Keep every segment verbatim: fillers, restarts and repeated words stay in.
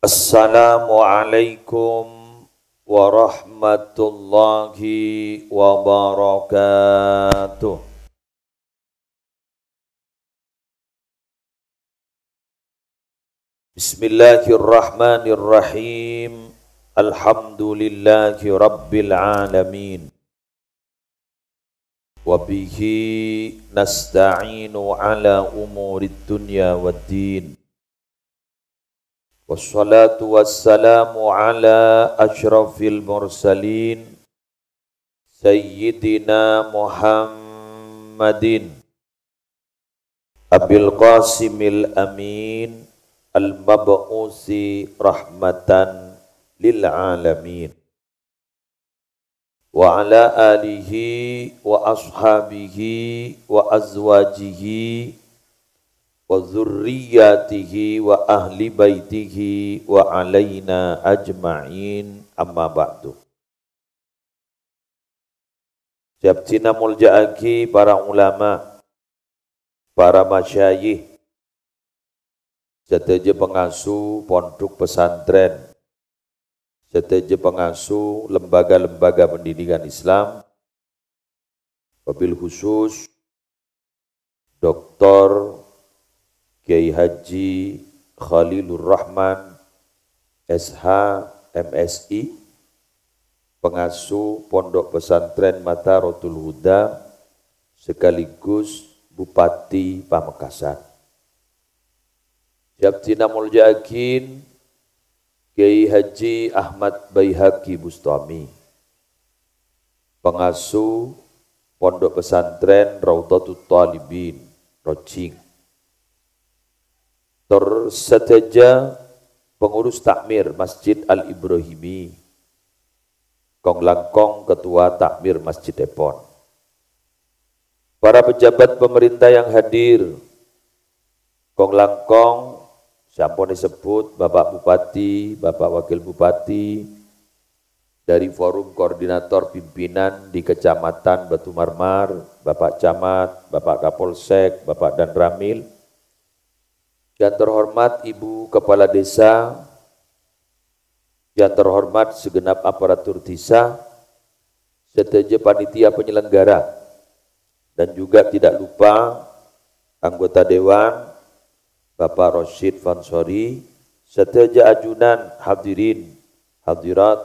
Assalamualaikum warahmatullahi wabarakatuh. Bismillahirrahmanirrahim. Alhamdulillahi rabbil alamin. Wa bihi nasta'inu ala umurid dunya waddin. Wassalatu wassalamu ala asyrafil mursalin, Sayyidina Muhammadin, Abil Qasimil Amin, al-mab'usi rahmatan lil alamin. Wa ala alihi wa ashabihi wa azwajihi wa dzurriyyatihi wa ahli baitihi wa alaina ajma'in, amma ba'du. Sè abdhina molja'aghi para ulama, para masyayikh, sadhâjâ pangasuh pondhuk pesantren, sadhâjâ pangasuh lembaga-lembaga pendidikan Islam, wabil khusus Doktor Kiai Haji Khalilur Rahman, S H, M Si, pangasuh Pondok Pesantren Madarotul Huda, sekaligus Bupati Pamekasan. Sè abdhina molja'aghin Kiai Haji Ahmad Baihaqi Bustami, pangasuh Pondok Pesantren Raudhatut Thalibin, Rojing. Tor sadhâjâ pengurus takmir Masjid Al-Ibrahimi, kong-langkong ketua takmir masjidèpon. Para pejabat pemerintah yang hadir, kong-langkong sè ampon èsebbhut, Bapak Bupati, Bapak Wakil Bupati, dari Forum Koordinator Pimpinan di Kecamatan Batu Marmar, Bapak Camat, Bapak Kapolsek, Bapak Danramil, yang terhormat Ibu Kepala Desa, yang terhormat segenap aparatur desa, sadhâjâ panitia penyelenggara, dan juga tidak lupa anggota dewan, Bapak Rosyid Fansori, sadhâjâ ajunan hadirin, hadirat,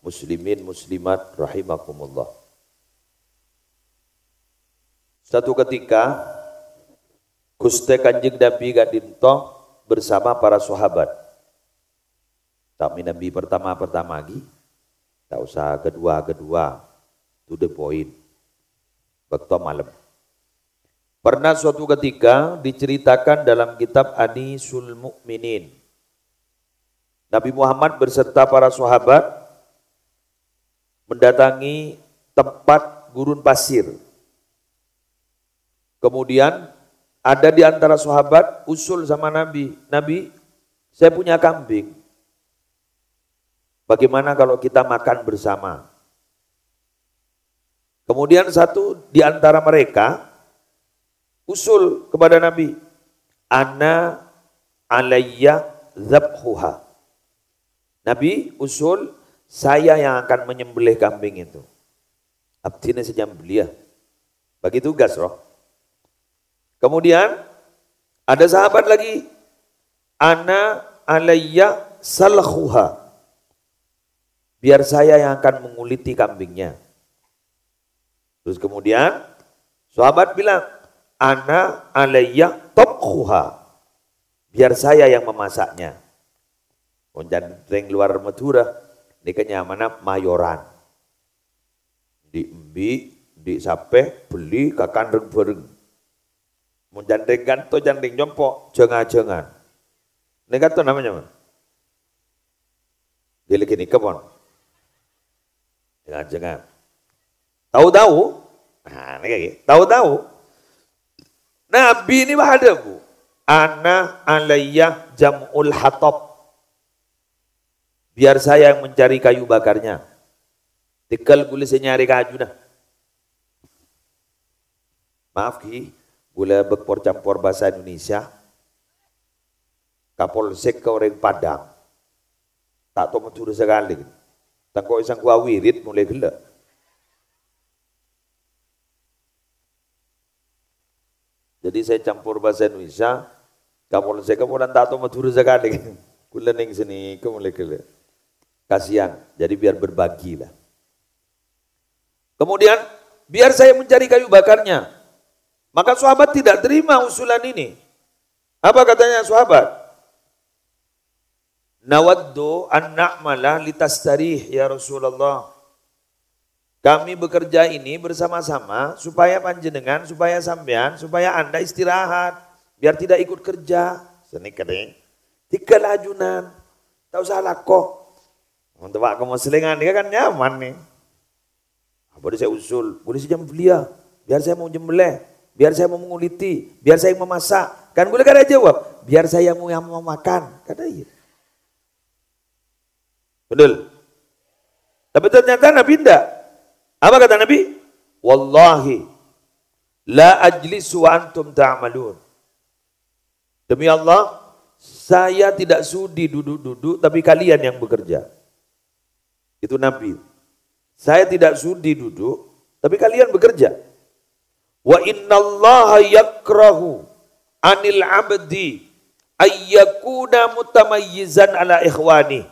muslimin, muslimat, rahimakumullah. Satu ketika, Ghustè Kanjeng Nabi ka'dinto bersama para sahabat. Sami Nabi pertama-pertama ghi, ta' osa kedua-kedua, to the point. Bâkto malem. Pernah suatu ketika diceritakan dalam kitab Anisul Mukminin, Nabi Muhammad beserta para sahabat mendatangi tempat gurun pasir. Kemudian ada di antara sahabat usul sama Nabi, "Nabi, saya punya kambing. Bagaimana kalau kita makan bersama?" Kemudian satu di antara mereka usul kepada Nabi, "Ana alayya dzabhuha." Nabi usul, "Saya yang akan menyembelih kambing itu." Abdhina sè nyembelih, ya. Bagi tugas, roh. Kemudian, ada sahabat lagi, "Ana alayya salkhuha." Biar saya yang akan menguliti kambingnya. Terus kemudian, sahabat bilang, "Ana alayya tabkhuha." Biar saya yang memasaknya. Mon can rèng luar Madhurâ, nèka nyamana mayoran. Andi' embi', andi' sapè, bellè, kakan rèng-bhâreng. Mon can rèng kanto, can rèng compo', jâng-ajângan. Nèka to namanya, mon? Ghi' la ghânèka, pon. Jâng-ajângan. Tao-tao, nah, nèka ghi, tao-tao, Nabi nèka adhâbu, "Ana alayya jam'ul hatab." Biar saya yang mencari kayu bakarnya. Tèghâl ghulâ sè nyarè kajuna. Maaf, ghi, ghulâ bâk por-campor bhâsa Indonesia. Kapolsek ka orèng Padang. Ta' tao Madhurâ sakalè. Tang ko' èsangghu awirid molaè ghellâ'. Jadi saya campur bahasa Indonesia, Kapolsek, Kapolres ta' tao Madhurâ sakalè. Kaulâ neng sènè, kaulâ ghellâ'. Kasihan. Jadi biar berbagi lah. Kemudian, biar saya mencari kayu bakarnya. Maka sahabat tidak terima usulan ini. Apa katanya sahabat? "Nawaddu an na'mala litastarih, ya Rasulullah." Kami bekerja ini bersama-sama supaya panjenengan, supaya sampean, supaya Anda istirahat, biar tidak ikut kerja. Sènè kadhâng. Tiga lajunan. Tak usah lako. Untuk Pak Kemuslingan, dia kan nyaman nih. Apa saya usul? Boleh saya jembellia. Biar saya mau jembelè. Biar saya mau menguliti. Biar saya yang memasak. Kan boleh kada jawab. Biar saya mau yang memakan. Kada iya. Betul. Tapi ternyata Nabi tidak. Apa kata Nabi? "Wallahi la ajlisu wa antum ta'malun." Demi Allah, saya tidak sudi duduk-duduk, tapi kalian yang bekerja. Itu Nabi. "Saya tidak sudi duduk, tapi kalian bekerja." "Wa innallaha yakrahu anil abdi ayyakuna mutamayyizan ala ikhwani."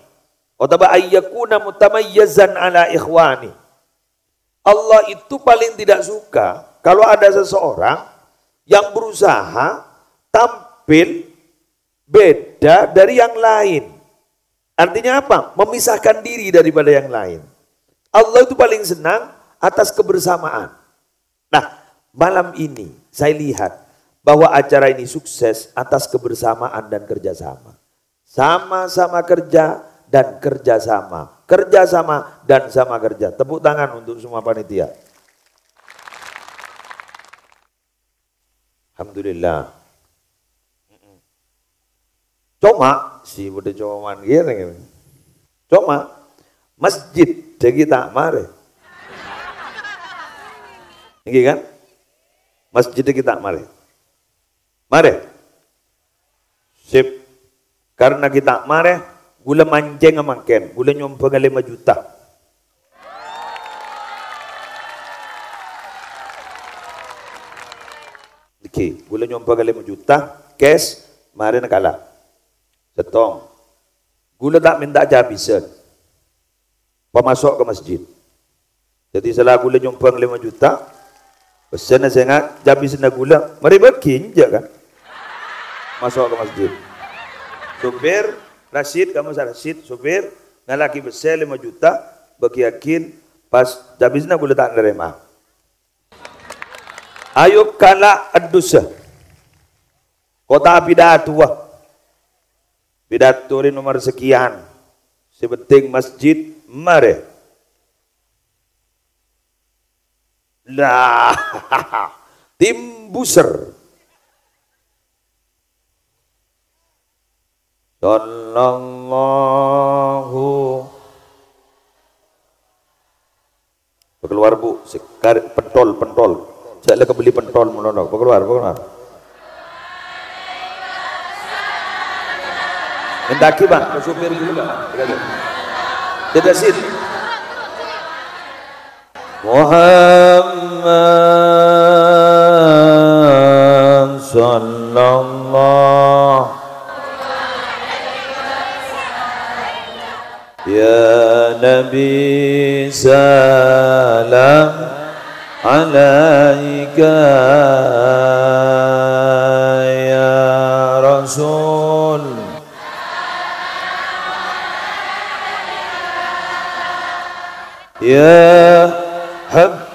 Otabâ ayyakuna mutamayyizan ala ikhwani. Allah itu paling tidak suka kalau ada seseorang yang berusaha tampil beda dari yang lain. Artinya apa? Memisahkan diri daripada yang lain. Allah itu paling senang atas kebersamaan. Nah, malam ini saya lihat bahwa acara ini sukses atas kebersamaan dan kerjasama. Sama-sama kerja dan kerjasama. Kerjasama dan sama kerja. Tepuk tangan untuk semua panitia. Alhamdulillah. Coma, sè bâdâ coman kèya nèng. Coma, masjid dhâggi' ta' marè. Èngghi kan? Masjid dhâggi' ta' marè. Marè. Sip. Karena ghi' ta' marè, ghulâ mancènga mangkèn. Ghulâ nyombhânga lèma juta. Èngghi, ghulâ nyombhânga lèma juta, cash, marèna kala. Sèttong. Ghulâ ta' mènta cabisân. Pamaso' ka masjid. Dhâddhi, sala ghulâ nyombhâng lèma juta, pèssèna sènga', cabisânna ghulâ, marè bâgi, enjâ', kan? Maso' ka masjid. Sopir, Rasid, kamu sa-, Rasid, sopir, ngala'aghi pèssè lèma juta, bâgiyâghin, pas cabisânna ghulâ ta' narèma. Ayo kala' addusa. Kota pidatowa. Pidato rè nomer sekian. Sè penting masjid, marè. Nah, tim buser. Sallallahu. Pakeluar, Bu. Sekar-, pentol, pentol. Jhâ' la kabelli pentol mono, no. Pakeluar, pakeluar. Mènta'aghi, Pak, ka supir dulu, Pak. Tidak, sini. Muhammad sallallahu. Ya Nabi, salam alaika, ya Rasul. Ya Hab,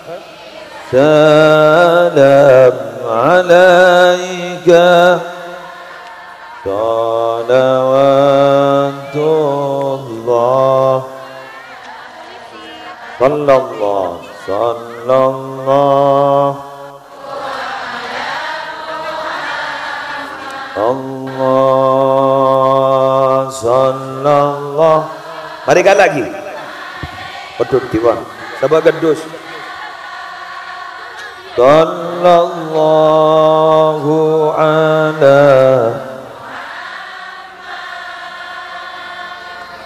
salam alaika, salawatullah. Sallallahu, sallallahu. Allah, sallallahu. Mari ka lagi. Pedhut diwan. Sabâ' ghâddhus. Sallallahu ala.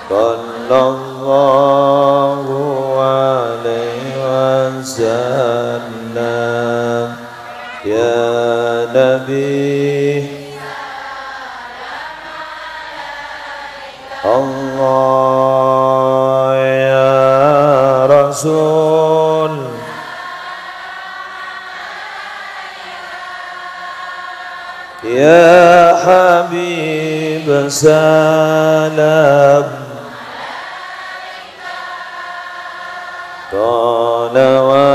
Sallallahu alaihi wasallam. Ya Nabi Allah, ya Rasul, ya Habib, salam. Salawatullah.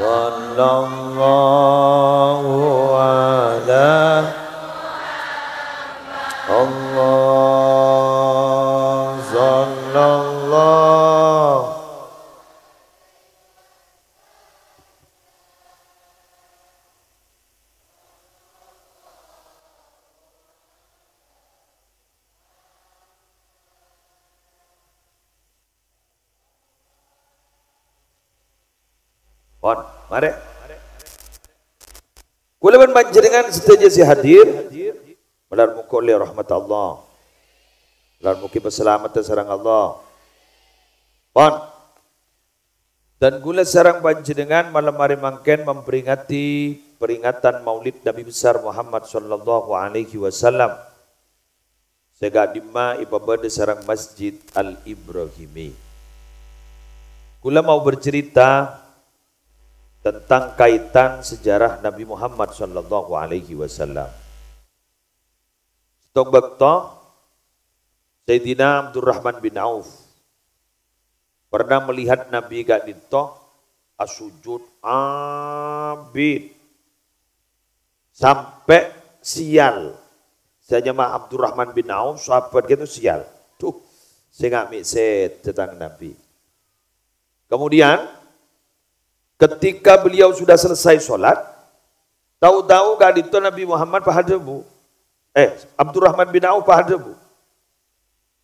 Sallallahu ala Allah. Sallallahu. Pon, marè. Kaulâ bân panjhennengngan sadhâjâ sè hadir, malar mogâ ollè rahmat Allah. Malar mogâ pasalamedhâ sareng Allah. Pon. Dan kaulâ sareng panjhennengngan malem arè mangkèn memperingati peringatan Maulid Nabi Besar Muhammad sallallahu alaihi wasallam sè ka'dimma èpabâdâ sareng Masjid Al-Ibrahimi. Kaulâ mau bercerita tentang kaitan sejarah Nabi Muhammad sallallahu alaihi wasallam. Sèttong bâkto, Sayyidina Abdurrahman bin Auf pernah melihat Nabi ka'dinto asujud abit sampè' sial. Sè nyama Abdurrahman bin Auf, sahabat ghâto sial. Duh, sènga' mè' sèdhâ tang Nabi. Kemudian, ketika beliau sudah selesai sholat, tahu-tahu ka'dinto Nabi Muhammad pas adhâbu, eh, Abdurrahman bin Auf pas adhâbu,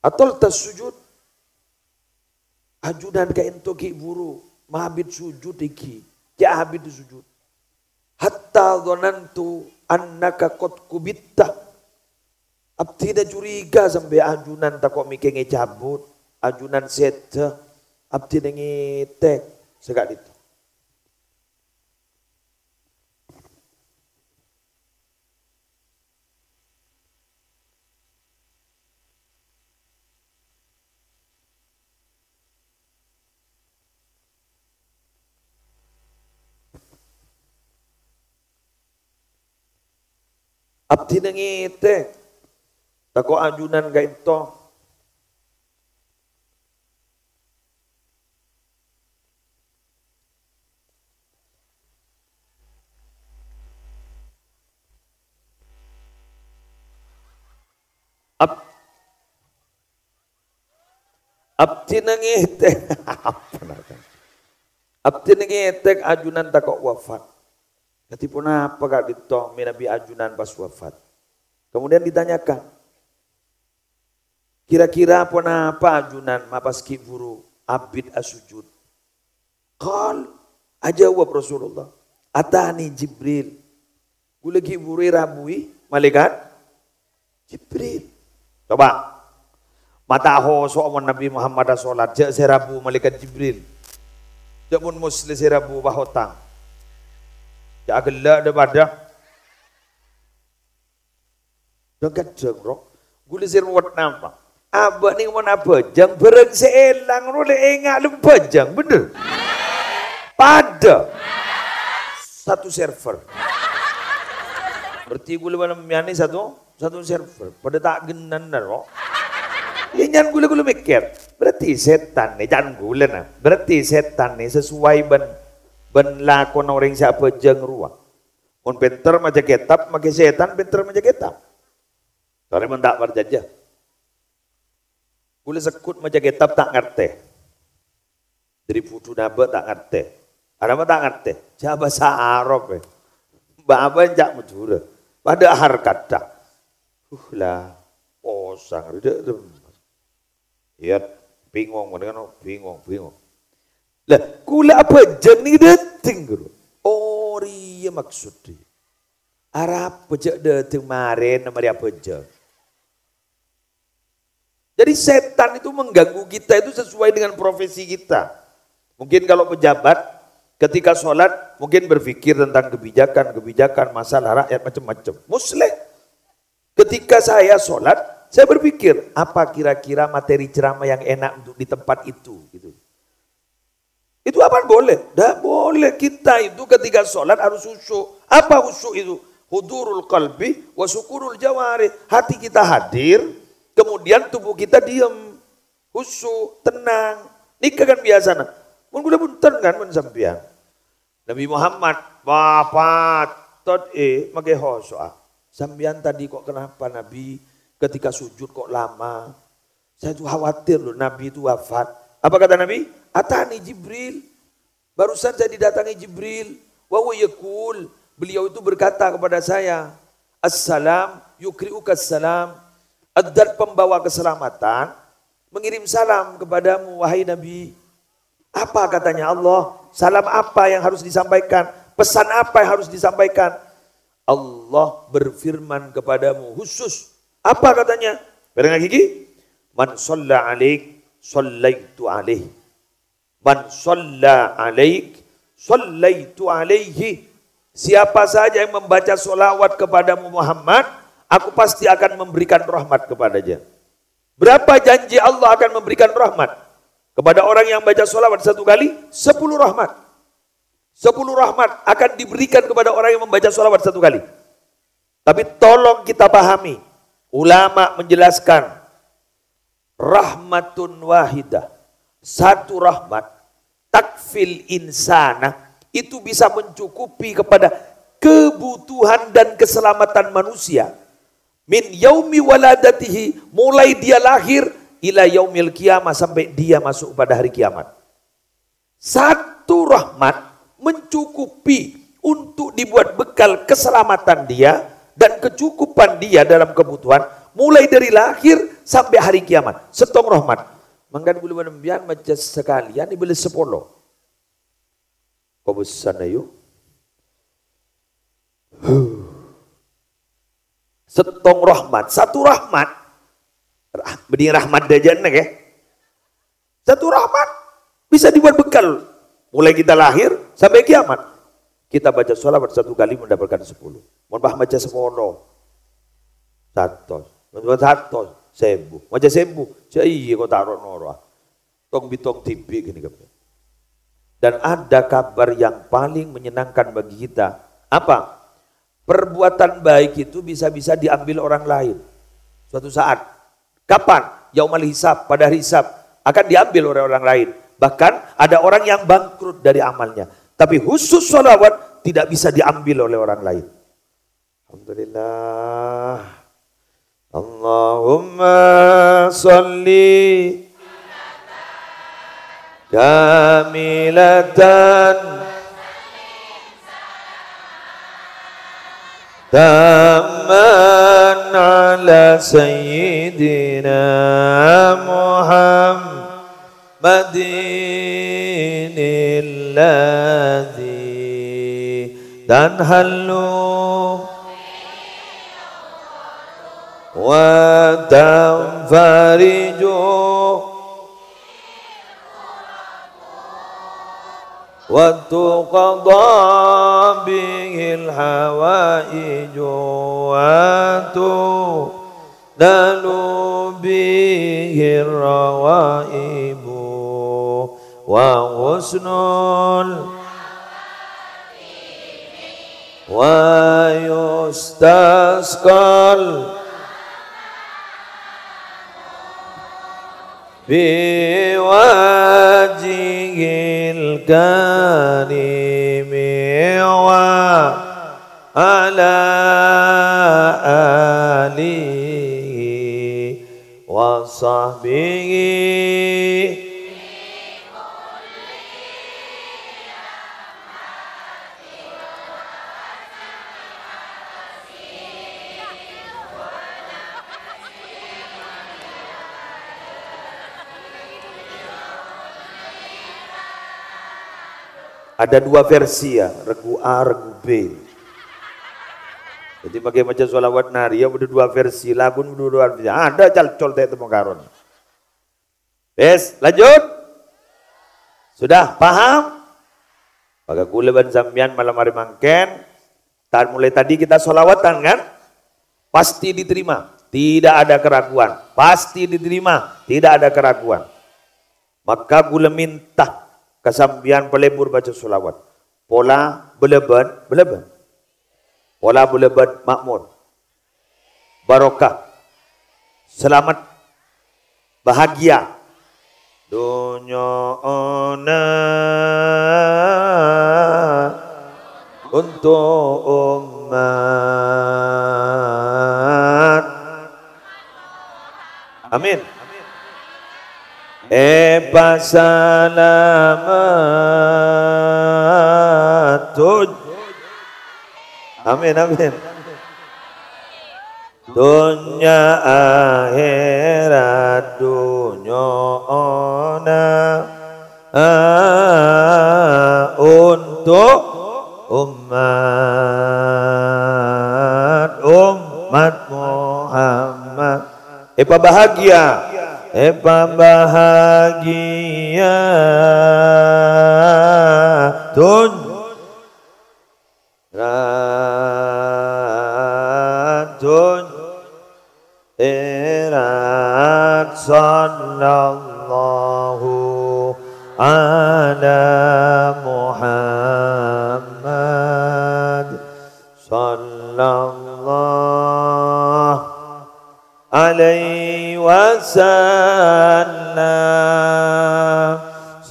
"Atolta sujud?" Ajunan ka'dinto ghi' buru mabit sujud èngghi, cè' abit sujud. "Hatta dhonantu annaka qad qubitta." Abdhina curiga sampè' ajunan tako' mè' kèngèng cabut, ajunan sèdhâ, abdhina ngètèk sè ka'dinto. Abdhina ngètèk, tako' ajunan ka'dinto. Ab-, abdhina ngètèk. Abdhina ngètèk ajunan tako' wafat. Kadhi ponapa ka'dinto mènabi ajunan pas wafat? Kemudian ditanyakan, "Kira-kira ponapa ajunan ma' pas ghi' buru abit asujud?" Qal, ajâwâb Rasulullah, "Atani Jibril." Kaulâ ghi' buru èrabuwi Malaikat Jibril. Coba. Ma' ta' hoso' mon Nabi Muhammad asholat, jâ' sè rabu Malaikat Jibril. Jâ' mon Muslim sè rabu pas otang. Jâ' aghellâ' dhâ-padhâ. Dhâng-kadhâng, ro. Kaulâ sè ruwet napa? Abâ' nèng mon abhâjâng, bhârâng sè èlang, ro, lè ènga' lem bhâjâng, bhender? Padâ. Satu server. Berarti kaulâ malem mèyanè satu, satu server. Padâ ta' gennana, ro. Iyâ, nyan kaulâ, kaulâ mèkkèr. Berarti sètan nè, can kaulâ, na. Berarti sètan nè sesuai bân, bân lakona orèng sè abhâjâng rowa. Mon pènter maca kètab, makè sètan pènter maca kètab. Torè mon ta' parcajâ. Kaulâ segghut maca kètab ta' ngartè. Dhâri budhuna abâ' ta' ngartè. Arapa ta' ngartè? Jâ' bhâsa Arab, è. Bâ-abâ' enca' Madhurâ. Padâ harkata. Uh, la, posang, rèdhâ-, Iyâ, bingong, mendingan bingong, bingong. Lah, kaulâ abhâjâng nèka dhâteng, ghuru. Oh, rèya maksodda. Arapa jhâ' dâteng marèna marè abhâjâng. Jadi setan itu mengganggu kita itu sesuai dengan profesi kita. Mungkin kalau pejabat ketika sholat mungkin berpikir tentang kebijakan-kebijakan masalah rakyat macam-macam. Musleh. Ketika saya sholat, saya berpikir apa kira-kira materi ceramah yang enak untuk di tempat itu gitu. Itu apa boleh? Tidak boleh. Kita itu ketika sholat harus khusyuk. Apa khusyuk itu? Hudurul qalbi wa sukunul jawarih. Hati kita hadir, kemudian tubuh kita diam. Khusyuk, tenang. Nèka kan biasana. Mun kaulâ bhunten kan, mun sampèyan. Nabi Muhammad, wah, patot, eh, makè khusyuk, ah. Sampèyan tadi kok kenapa, Nabi, ketika sujud kok lama? Saya itu khawatir loh, Nabi itu wafat. Apa kata Nabi? "Atani Jibril." Barusan saya didatangi Jibril. Wa huwa yaqul. Beliau itu berkata kepada saya, "Assalam, yukri'uka salam." Zat pembawa keselamatan mengirim salam kepadamu, wahai Nabi. Apa katanya Allah? Salam apa yang harus disampaikan? Pesan apa yang harus disampaikan? Allah berfirman kepadamu khusus. Apa katanya? Bareng lagi. "Man shalla alaik, shallaitu alaih. Man shalla alaik, shallaitu alaihi." Siapa saja yang membaca sholawat kepadamu Muhammad, aku pasti akan memberikan rahmat kepadanya. Berapa janji Allah akan memberikan rahmat kepada orang yang baca sholawat satu kali? Sepuluh rahmat. Sepuluh rahmat akan diberikan kepada orang yang membaca sholawat satu kali. Tapi tolong kita pahami, ulama menjelaskan, rahmatun wahidah, satu rahmat, takfil insana, itu bisa mencukupi kepada kebutuhan dan keselamatan manusia. Min yaumi waladatihi, mulai dia lahir, ila yaumil qiyamah, sampai dia masuk pada hari kiamat. Satu rahmat mencukupi untuk dibuat bekal keselamatan dia dan kecukupan dia dalam kebutuhan mulai dari lahir sampai hari kiamat. Settong rahmat. Mangkana kaulâ bân sampèyan maca sakalèyan èbâles sapolo. Kobâsana, yu. Settong rahmat, satu rahmat. Rah-, mending rahmat dâjâna, ya. Satu rahmat bisa dibuat bekal. Mulai kita lahir sampai kiamat. Kita baca sholawat satu kali mendapatkan sepuluh. Mon pas maca sepuluh, satos. Mon pas satos, sebu. Maca sebu, jâ' iyâ kok ta' ro-noro. Tong bitong tibi gini, kan. Dan ada kabar yang paling menyenangkan bagi kita. Apa? Perbuatan baik itu bisa-bisa diambil orang lain. Suatu saat. Kapan? Yaumal hisab, pada hari hisab. Akan diambil oleh orang lain. Bahkan ada orang yang bangkrut dari amalnya. Tapi khusus sholawat tidak bisa diambil oleh orang lain. Alhamdulillah. Allahumma sholli kamilatan tamman ala sayyidina Muhammadin alladzi tanhallu wa tanfariju wa tuqadha bihil hawaiju wa tu nalu bihir rawaibu wa husnul wa yustasqal bi wajhil karimi wa ala alihi wa sahbihi. Ada dua versi ya, regu A, regu B. Jadi pakai maca sholawat nariya bâdâ dua versi, lagun bâdâ dua versi. Ada calcol te temo karon. Wes, lanjut. Sudah paham? Maka kaulâ bân sampèyan malam hari mangkèn, ta-, mulai tadi kita sholawatan kan? Pasti diterima. Tidak ada keraguan. Pasti diterima. Tidak ada keraguan. Maka kaulâ minta ka sampèyan palebur baca sholawat. Pola bâlâbân, bâlâbân. Pola bâlâbân makmur. Barokah. Selamat. Bahagia. Dunyo ona untuk umat. Amin. Èpasalamet. Amin, amin. Dunya akhèrat, dunyo ona, untuk umat, umat Muhammad. Èpabahagia, èpabahagia, dun-, radun, erat, sallallahu ala Muhammad, sallallahu alaihi wasallam.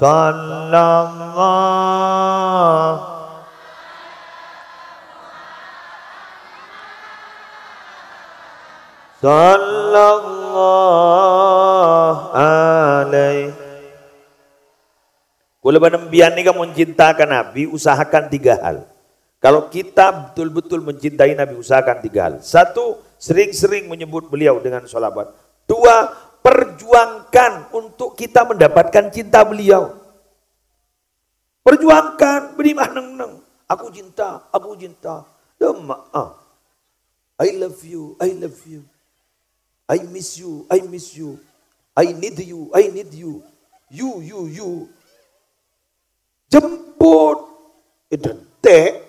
Sallallahu, sallallahu alaihi. Kaulâ bân sampèyan nèka mon cinta ka Nabi, usahakan tiga hal. Kalau kita betul-betul mencintai Nabi, usahakan tiga hal. Satu, sering-sering menyebut beliau dengan sholawat. Dua, perjuangkan untuk kita mendapatkan cinta beliau. Perjuangkan, bânnè ma' neng-neng. Aku cinta, aku cinta. Dâ' emma, ah. I love you, I love you. I miss you, I miss you. I need you, I need you. You, you, you. Jemput. Identik.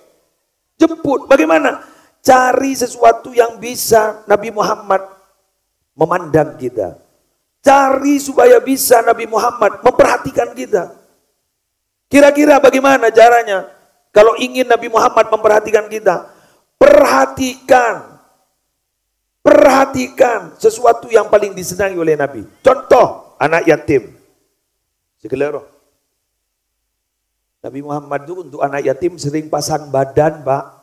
Jemput. Bagaimana? Cari sesuatu yang bisa Nabi Muhammad memandang kita. Cari supaya bisa Nabi Muhammad memperhatikan kita. Kira-kira bagaimana caranya? Kalau ingin Nabi Muhammad memperhatikan kita, perhatikan, perhatikan sesuatu yang paling disenangi oleh Nabi. Contoh, anak yatim. Segelero. Nabi Muhammad itu untuk anak yatim sering pasang badan, Pak.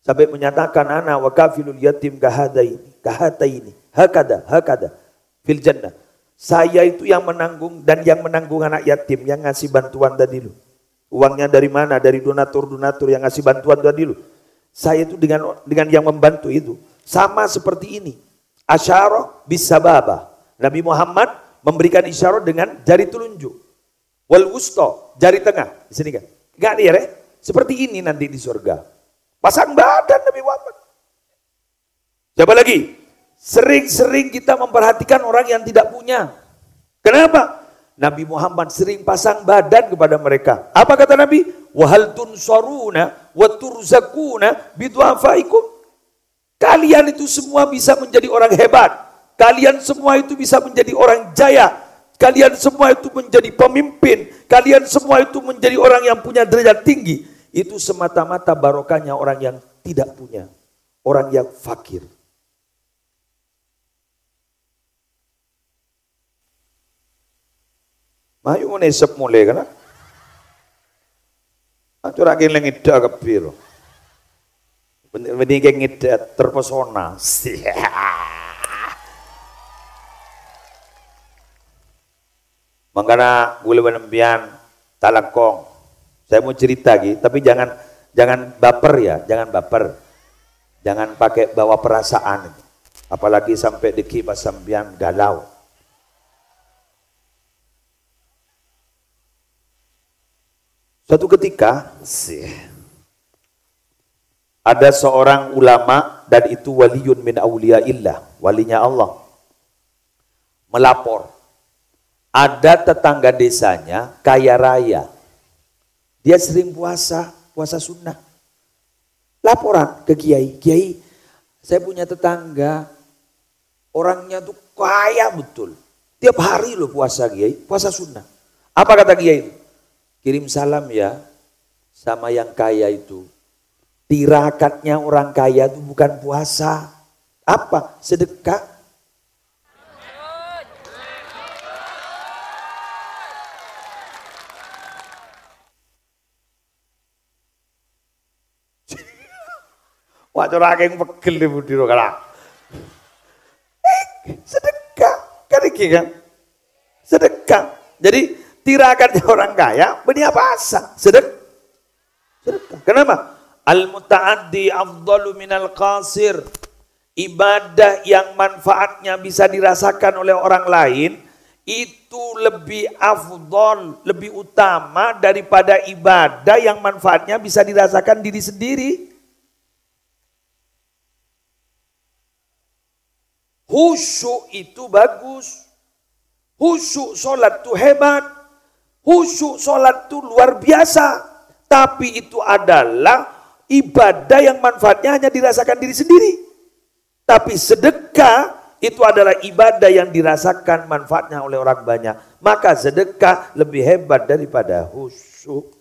Sampai menyatakan, "Ana wa kafilul yatim kahadaini, kahataini, hakada, hakada, fil jannah." Saya itu yang menanggung dan yang menanggung anak yatim, yang ngasih bantuan tadi loh. Uangnya dari mana? Dari donatur-donatur yang ngasih bantuan tadi loh. Saya itu dengan, dengan yang membantu itu. Sama seperti ini. Asyarah bisababah. Nabi Muhammad memberikan isyarat dengan jari telunjuk. Wal wusta, jari tengah. Di sini kan. Enggak nih ya, Rek? Seperti ini nanti di surga. Pasang badan Nabi Muhammad. Siapa lagi? Sering-sering kita memperhatikan orang yang tidak punya. Kenapa? Nabi Muhammad sering pasang badan kepada mereka. Apa kata Nabi? "Wa hal tunsaruna wa turzakuna bidu'afaikum." Kalian itu semua bisa menjadi orang hebat. Kalian semua itu bisa menjadi orang jaya. Kalian semua itu menjadi pemimpin. Kalian semua itu menjadi orang yang punya derajat tinggi. Itu semata-mata barokahnya orang yang tidak punya, orang yang fakir. Mayu mon esep mole kana. Aturake lengidda kabbhi ro. Bendike ngidda terpesona. Mangkana kaula bân sampèyan talangkong. Saya mau cerita, Ki, tapi jangan, jangan baper ya, jangan baper. Jangan pakai bawa perasaan. Apalagi sampai degi pas sampèyan galau. Suatu ketika, sih, ada seorang ulama Dan itu waliyun min auliyaillah, walinya Allah. Melapor. Ada tetangga desanya kaya raya. Dia sering puasa, puasa sunnah. Laporan ke kiai, "Kiai, saya punya tetangga, orangnya tuh kaya betul. Tiap hari loh puasa, kiai, puasa sunnah." Apa kata kiai itu? "Kirim salam ya sama yang kaya itu. Tirakatnya orang kaya itu bukan puasa." Apa? Sedekah. Wah, cara akeh pegel di budi ro kala. Eh, sedekah. Kan iki kan? Sedekah. Jadi, tirakatnya orang kaya, bani apa asa? Sedek-, sedekah. Kenapa? Al-muta'addi afdalu minal qasir. Ibadah yang manfaatnya bisa dirasakan oleh orang lain, itu lebih afdol, lebih utama daripada ibadah yang manfaatnya bisa dirasakan diri sendiri. Khusyuk itu bagus. Khusyuk sholat itu hebat. Khusyuk sholat itu luar biasa. Tapi itu adalah ibadah yang manfaatnya hanya dirasakan diri sendiri. Tapi sedekah itu adalah ibadah yang dirasakan manfaatnya oleh orang banyak. Maka sedekah lebih hebat daripada khusyuk.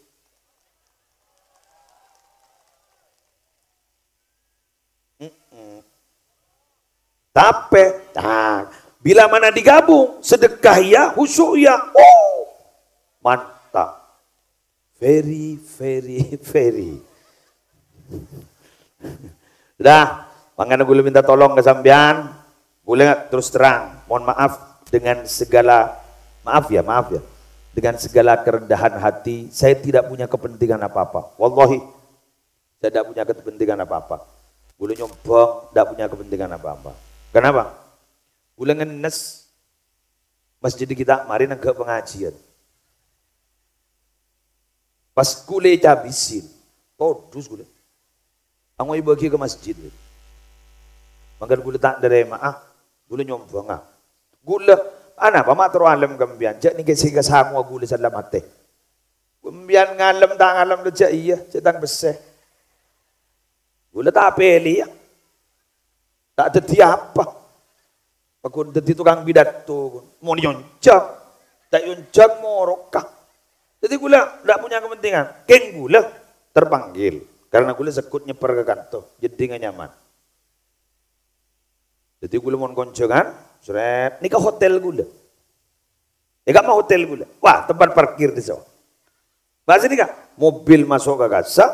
Mm-mm. Tapi, nah, bila mana digabung, sedekah ya, khusyuk ya, oh, mantap. Very, very, very. Dah, mangkana gue minta tolong ke sampean. Gue terus terang, mohon maaf dengan segala, maaf ya, maaf ya. Dengan segala kerendahan hati, saya tidak punya kepentingan apa-apa. Wallahi, saya tidak punya kepentingan apa-apa. Gue nyombong, tidak punya kepentingan apa-apa. Kenapa? Gue ngenes masjid kita, mari nengge pengajian. Pas gue cabisin, todus gue. Angoi bagi ke masjid. Mangkana gue tak nerima, ah. Gue nyombong, ah. Gue, "Ana apa matro alem kembian? Cek nih sehingga semua gue salah mati." Kembian ngalem tak ngalem lo cek iya, cek tang besse. Gue tak pilih ya. Tak jadi apa. Pakon dadi tukang pidato, mon nyonjang, tak nyonjang moroka. Jadi gue tidak punya kepentingan. Keng gue terpanggil. Karena gue sekut nyeper ke kantor. Jadi nggak nyaman. Jadi gue mon konjongan, seret, ini ke hotel gue. Ya gak mau hotel gue. Wah, tempat parkir di sana. Bahasa ini kan, mobil masuk ke kasa,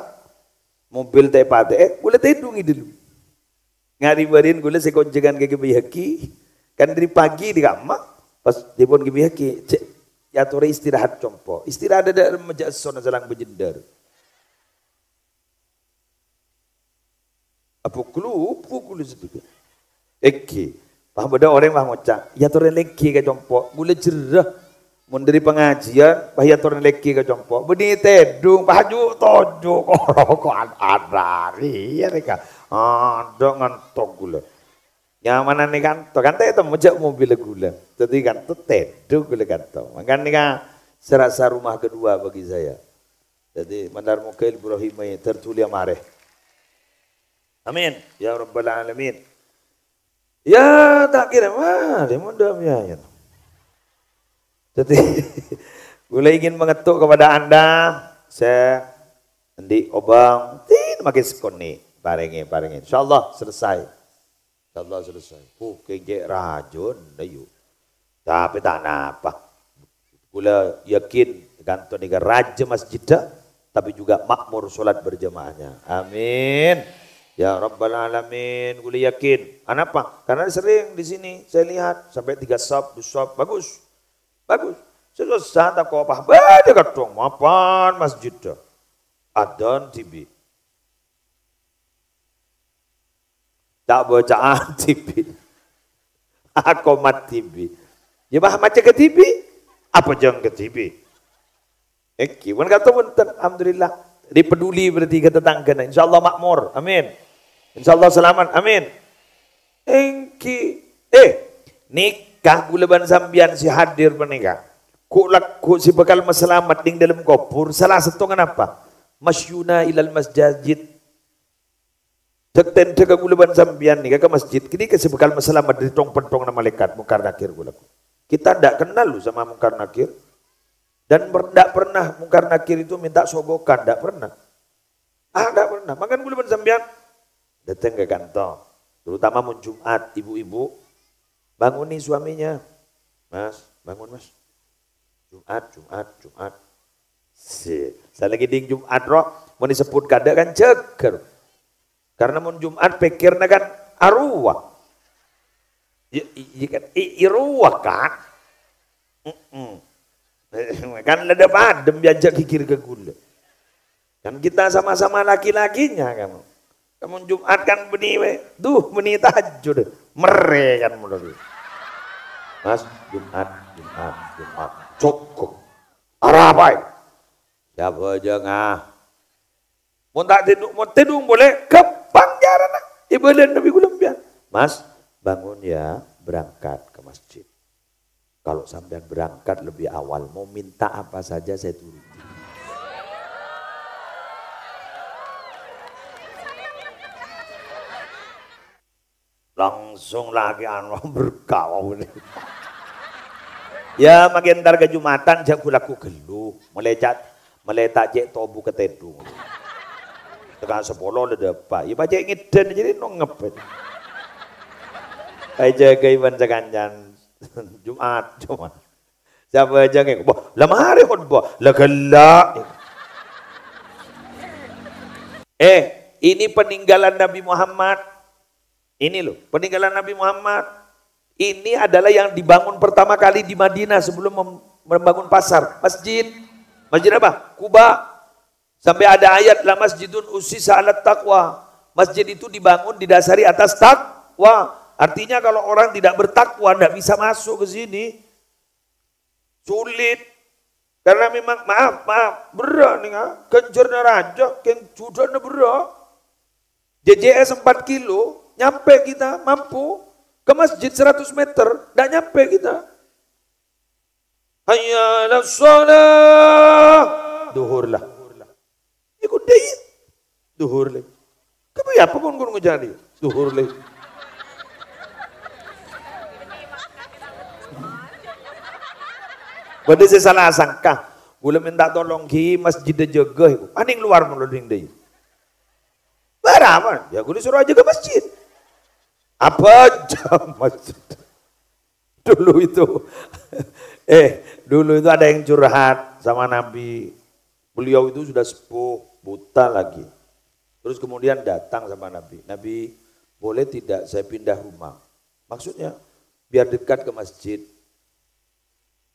mobil tepate, eh, gue tedungi dulu. Ngari barin gue sekonjengan ke Bayhaqi, kan dari pagi di kamar, pas di pon ke Bayhaqi, cek, ya tore istirahat compo. Istirahat ada dalam meja sona selang bejendar. Apa kelu, apa kelu sedikit. Eki, pas beda orang mah ngocak, ya tore lagi ke compo, gue jerah. Mun dari pengajian, pas ya tore lagi ke compo, bedi tedung, pas ju tojo, koroko an-, adari, ya mereka. Ada ngantok gue. Nyamanan nih kan, tuh kan teh itu mejak mobil gula. Jadi kan tuh tedung gula kan tuh. Makanya kan serasa rumah kedua bagi saya. Jadi mandar moga Ibrahim tertulia mare. Amin. Ya Rabbal Alamin. Ya, tak kira, wah, dia mau dam ya, ya. Jadi, gue ingin mengetuk kepada Anda, saya nanti obang, tin, makin sekoni, parengi, parengi. Insya Allah selesai. Insya Allah selesai. Uh, kengke rajon, ayo. Tapi tak napa. Kula yakin, ganto nèka rajâ masjidda, tapi juga makmur sholat berjamaahnya. Amin. Ya Rabbal Alamin, kula yakin. Anapa? Karena sering di sini saya lihat, sampai tiga saf, dua saf, bagus. Bagus. Susah tak kopah, bâdâ kadhâng mapan masjidda. Adzan dhibi'. Ta' bâca'an dhibi'. Akomat dhibi'. Ya, bah, maca kadhibi'. Apa jâng kadhibi'? Èngghi, pon kato punten. Alhamdulillah. Jadi peduli berarti ka tetanggana. Insyaallah makmur. Amin. Insyaallah salamet. Amin. Èngghi. Eh, nèka kaulâ bân sampèyan sè hadir panèka. Ghu'-lagghu' sè bhâkal masalamet neng dâlem kobhur, sala sèttongnga napa? Masyuna ilal masjid. Dhâk-tèndhâ kaulâ bân sampèyan nèka ka masjid. Ghânèka sè bhâkal masalamet dâri tong-penttongnga malaèkat Mungkar Nakir ghu'-lagghu'. Kita ndak kenal loh sama Mungkar Nakir. Dan per-, ndak pernah Mungkar Nakir itu minta sogokan, ndak pernah. Ah, ndak pernah. Mangkana kaulâ bân sampèyan dâteng ka kantor, terutama mon Jumat, ibu-ibu, bangoni suaminya. "Mas, bangun, Mas. Jumat, Jumat, Jumat." Se-, salaghi ding Jumat, ro, mon èsebbhut kaadâ' kan jâgâ. Karena mon Jumat pèkkèrra kan arowa. Iyâ, i-, iyâ kan, i-, arowa kan. Mm-mm. Kan la dâ' padâ ajâk ghighir ka kaulâ. Kan kita sama-sama laki-lakinya, kamu. Kamu Jumat kan bânnè, wè. Duh, bânnè tahajjud. Merrè kan, menurut. "Mas, Jumat, Jumat, Jumat. Cukup. Arapa, è?" Sapa ajâ, nga? Mon ta' tèdung, mon tèdung polè, ghâmpang carana. Èbâlâna bi' kaulâ sampèyan. "Mas, bangun ya, berangkat ke masjid. Kalau sampean berangkat lebih awal, mau minta apa saja saya turuti." Langsung lagi anu berkawa ini. Ya, makin entar ka Jumatan, jhâ' ghu'-lagghu' ghâllu. Molaè ca-, molaè ta' cè' tobu ka tèdung. Tèka sapolo la dâpa'. Ya, pacè' ngèdhân jadi nongep. Èjâgâi bân sakancan. Jumat, Jumat. Sapa ajâ ngèko? Wah, la marè khotbah. La ghellâ'. Eh, ini peninggalan Nabi Muhammad. Ini loh, peninggalan Nabi Muhammad. Ini adalah yang dibangun pertama kali di Madinah sebelum mem-, membangun pasar. Masjid. Masjid apa? Kuba. Sampai ada ayat, "La masjidun ussisa 'alat taqwa." Masjid itu dibangun didasari atas takwa. Artinya kalau orang tidak bertakwa, ndak bisa masuk ke sini. Sulit. Karena memang, maaf, maaf, berrâ' nèng, ah, ghânjhârânna rajâ, kèng judhâna berrâ'. J J S empat kilo, nyampe kita mampu ke masjid seratus meter, ndak nyampe kita. "Hayya 'alas shalah." Duhur la. Iku dâi. Duhur la. Kapa ya apa pon ngono jâriyâ? Duhur la. Bâdâ sè sala sangka. Kaulâ mènta tolong ghi masjid jâgâ iku. Anèng lowar molo nèng dâi. Bârâmma? Ya kaulâ soro ajâgâ masjid. Apa jam masjid? Dulu itu, eh, dulu itu ada yang curhat sama Nabi. Beliau itu sudah sepuh, buta lagi. Terus kemudian datang sama Nabi. "Nabi, boleh tidak saya pindah rumah?" Maksudnya, biar dekat ke masjid.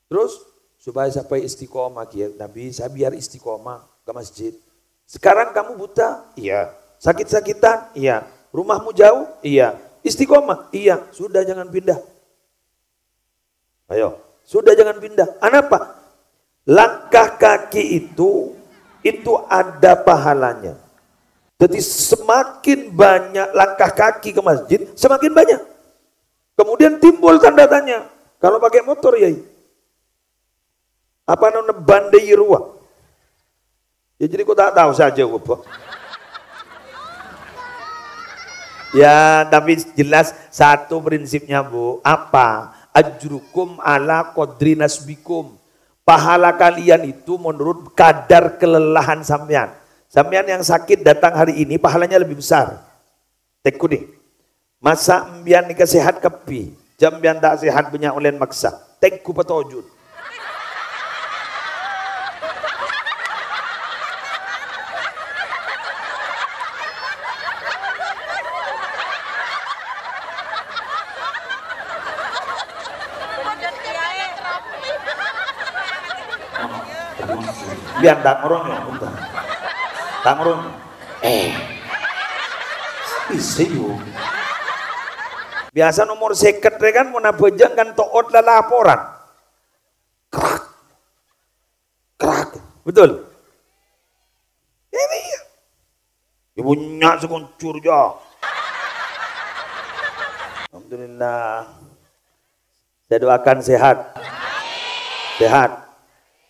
Terus, supaya sampai istiqomah, ya, "Nabi, saya biar istiqomah ke masjid." "Sekarang kamu buta?" "Iya." "Sakit-sakitan?" "Iya." "Rumahmu jauh?" "Iya." "Istiqomah?" "Iya." "Sudah, jangan pindah." Ayo, sudah jangan pindah. Anapa? Langkah kaki itu, itu ada pahalanya. Jadi semakin banyak langkah kaki ke masjid, semakin banyak. Kemudian timbul tanda tanya, kalau pakai motor, Yai, apa nona bandai rowa? Ya, jadi kok tak tahu saja, Bu. Ya, tapi jelas satu prinsipnya, Bu. Apa? "Ajrukum ala qadri nasbikum." Pahala kalian itu menurut kadar kelelahan sampean. Sampean yang sakit datang hari ini, pahalanya lebih besar. Tekuni. Masa' empiyan nèka sehat kabbhi? Jhâ' empiyan ta' sehat bânnya' ollèna maksa. Tèngghu patojhut. Empiyan ta' ngoronyo, ta' ngoronyo. Eh. Bisa, yo. Biasa nomor sèket rè kan mon abhâjâng kan to'ot lalaporan. Krak. Krak. Betul? Ini ya. Ibu nyak sè koncur, ya. Alhamdulillah. Saya doakan sehat. Sehat.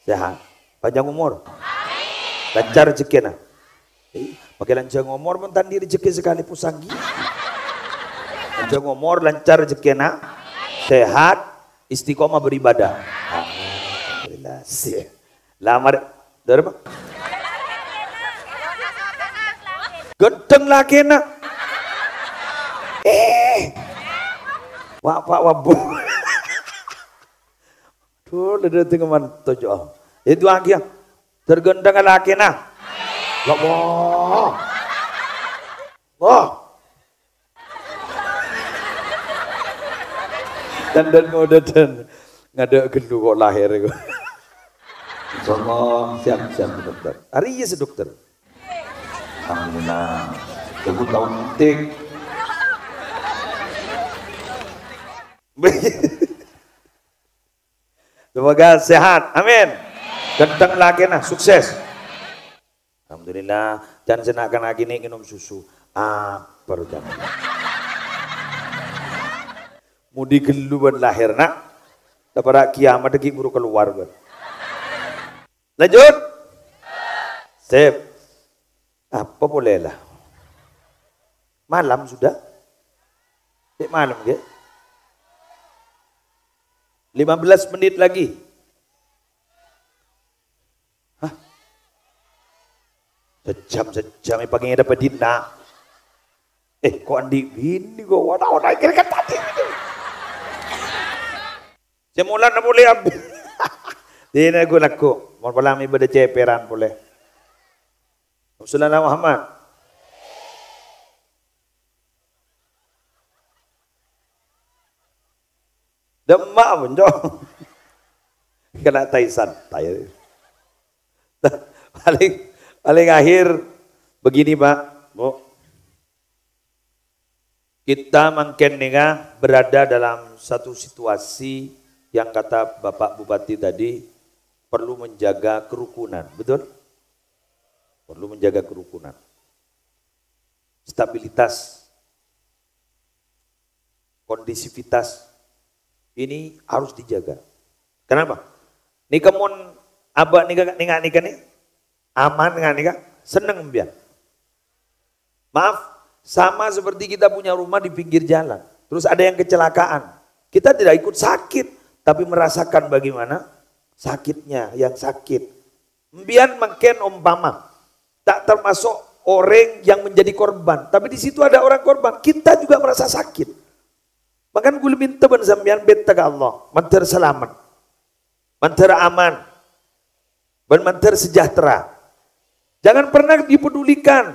Sehat. Panjang umur. Lancar rejekkèna. Eh, makkè lanjhâng omor mon ta' andi' rejekkè sakalè posang ghi. Lanjhâng omor, lancar rejekkèna, sehat, istiqomah beribadah. Alhamdulillah. Sih. Lamar, dâri apa? Ghânteng lakèna. Eh. Wa, wa, wa, bu. Duh, lha dâteng manto, Jo. Èdu'aaghi, ya. Terganteng lakèna. Ya Allah. Wah. Dandan ngodadan. Ngadâ' ghâllu kok lahèr kok. Insyaallah, siap, siap, dokter. Arèya sè dokter. Alhamdulillah. Tunggu tahun tik. Semoga sehat. Amin. Ghânteng lakèna, sukses. Alhamdulillah. Can sè na'-kana' kènè' ngènom susu. Apa roh can? Mudhi ghâllu bân lahèr, na'. Tapara' kiamat ghi' buru kalowar, bân. Lanjut. Sip. Apa polè, la? Malam sudah? Cè' malam, ghi? Lima belas menit lagi. Hah? Sejam, sejam, èpangèdhâ bâdina. Eh, kok andi' binè kok? Wah, tao, tao, kira kan tadi. Sè molana polè abit. Dinah ghu-lagghu. Mon polana mè' bâdâ cèpèran polè. Sallallahu Muhammad. Demak, Bun, Cok. Kena tai santai. Paling, paling akhir begini, Pak, Bu. Kita mangkèn nèka berada dalam satu situasi yang kata Bapak Bupati tadi perlu menjaga kerukunan, betul? Perlu menjaga kerukunan. Stabilitas, kondisivitas ini harus dijaga. Kenapa? Nèka mon abâ' nèka, nèka, nèka nè, aman nèka, nèka, senneng sampèyan. Maaf, sama seperti kita punya rumah di pinggir jalan. Terus ada yang kecelakaan. Kita tidak ikut sakit, tapi merasakan bagaimana sakitnya yang sakit. Sampèyan mangkèn umpama tak termasuk orang yang menjadi korban, tapi di situ ada orang korban, kita juga merasa sakit. Mangkana ghulâ mènta bân sampèyan betta ka Allah, mandhâr salamet, mandhâr aman, bân mandhâr sejahtera. Jangan pernah dipedulikan.